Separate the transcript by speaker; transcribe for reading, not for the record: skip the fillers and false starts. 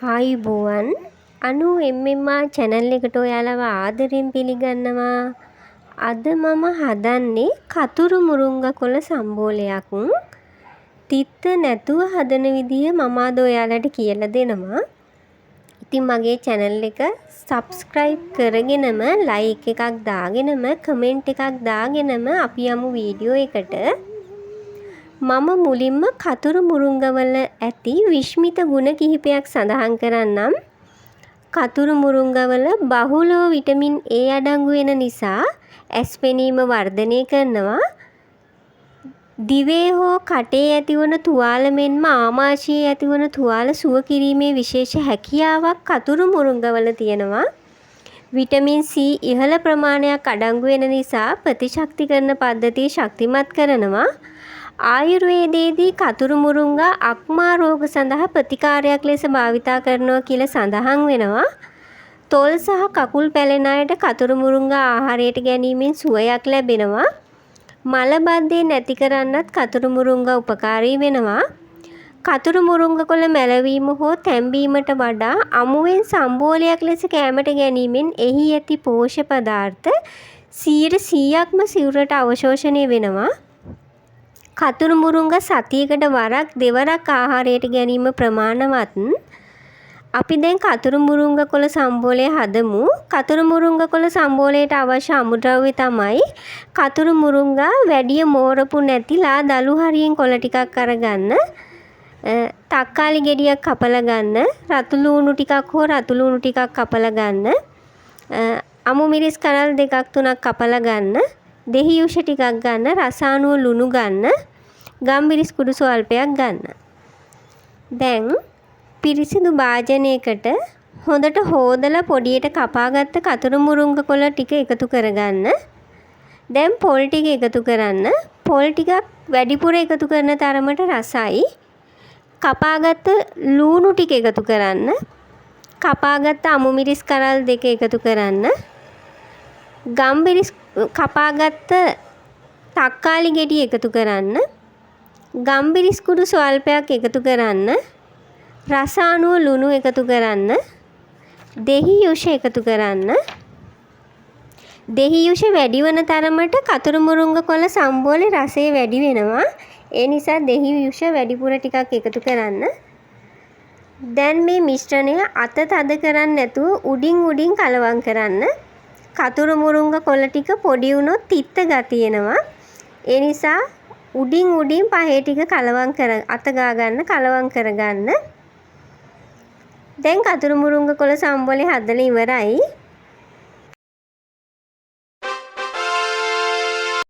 Speaker 1: ආයුබෝවන්, අනු MMR channel එකට ඔයාලව ආදරෙන් පිළිගන්නවා. අද මම හදන්නේ කතුරු මුරුංගා කොළ සම්බෝලයක්. තිත්ත නැතුව හදන විදිය මම අද ඔයාලට කියලා දෙනවා. ඉතින් මගේ චැනල් එක සබ්ස්ක්‍රයිබ් කරගෙනම, ලයික් එකක් දාගෙනම, කමෙන්ට් එකක් දාගෙනම අපි යමු වීඩියෝ එකට. මම මුලින්ම කතුරු මුරුංගවල ඇති විශ්මිත ගුණ කිහිපයක් සඳහන් කරන්නම්. කතුරු මුරුංගවල බහුලව විටමින් ඒ අඩංගු වෙන නිසා ඇස් පෙනීම වර්ධනය කරනවා. දිවේ හෝ කටේ ඇතිවන තුවාල මෙන්ම ආමාශයේ ඇතිවන තුවාල සුව කිරීමේ විශේෂ හැකියාවක් කතුරු මුරුංගවල තියෙනවා. විටමින් සී ඉහළ ප්‍රමාණයක් අඩංගු වෙන නිසා ප්‍රතිශක්තිකරණ පද්ධතිය ශක්තිමත් කරනවා. ආයුර්වේදයේදී කතුරු මුරුංගා අක්මා රෝග සඳහා ප්‍රතිකාරයක් ලෙස භාවිතා කරනවා කියලා සඳහන් වෙනවා. තොල් සහ කකුල් පැලෙන අයට කතුරු මුරුංගා ආහාරයට ගැනීමෙන් සුවයක් ලැබෙනවා. මලබද්ධය නැති කරන්නත් කතුරු මුරුංගා උපකාරී වෙනවා. කතුරු මුරුංග කොළ මැලවීම හෝ තැම්බීමට වඩා අමුවෙන් සම්බෝලයක් ලෙස කෑමට ගැනීමෙන් එහි ඇති පෝෂ්‍ය පදාර්ථ 100%ක්ම සිරුරට අවශෝෂණය වෙනවා. කතුරු මුරුංගා සතියකට වරක් දෙවරක් ආහාරයට ගැනීම ප්‍රමාණවත්. අපි දැන් කතුරු මුරුංගා කොළ සම්බෝලය හදමු. කතුරු මුරුංගා කොළ සම්බෝලයට අවශ්‍ය අමුද්‍රව්‍ය තමයි කතුරු මුරුංගා වැඩිය මෝරපු නැති ලා දළු හරියෙන් කොළ ටිකක් අරගන්න. තක්කාලි ගෙඩියක් කපලා ගන්න. රතු ලූණු ටිකක් හෝ රතු ලූණු ටිකක් කපලා ගන්න. අමු මිරිස් කරල් දෙකක් තුනක් කපලා ගන්න. දෙහි යුෂ ටිකක් ගන්න. රස අනුව ලුණු ගන්න. ගම්මිරිස් කුඩු ස්වල්පයක් ගන්න. දැන් පිරිසිදු භාජනයකට හොඳට හෝදලා පොඩියට කපාගත්ත කතුරු මුරුංග කොළ ටික එකතු කරගන්න. දැන් පොල් ටික එකතු කරන්න. පොල් ටිකක් වැඩිපුර එකතු කරන තරමට රසයි. කපාගත්ත ලූණු ටික එකතු කරන්න. කපාගත්ත අමු මිරිස් කරල් දෙක එකතු කරන්න. ගම්මිරිස් කපාගත්ත තක්කාලි ගෙඩි එකතු කරන්න. ගම්මිරිස් කුඩු ස්වල්පයක් එකතු කරන්න. රස අනුව ලුණු එකතු කරන්න. දෙහි යුෂ එකතු කරන්න. දෙහි යුෂ වැඩි වන තරමට කතුරු මුරුංග කොළ සම්බෝලේ රසය වැඩි වෙනවා. ඒ නිසා දෙහි යුෂ වැඩිපුර ටිකක් එකතු කරන්න. දැන් මේ මිශ්‍රණය අත තද කරන්නේ නැතුව උඩින් උඩින් කලවම් කරන්න. කතුරු මුරුංග කොළ ටික පොඩි වුණොත් තිත්ත ගති එනවා. ඒ නිසා උඩින් උඩින් පහේ ටික කලවම් කර අත ගා ගන්න කලවම් කරගන්න. දැන් කතුරු මුරුංග කොළ සම්බෝලේ හදලා ඉවරයි.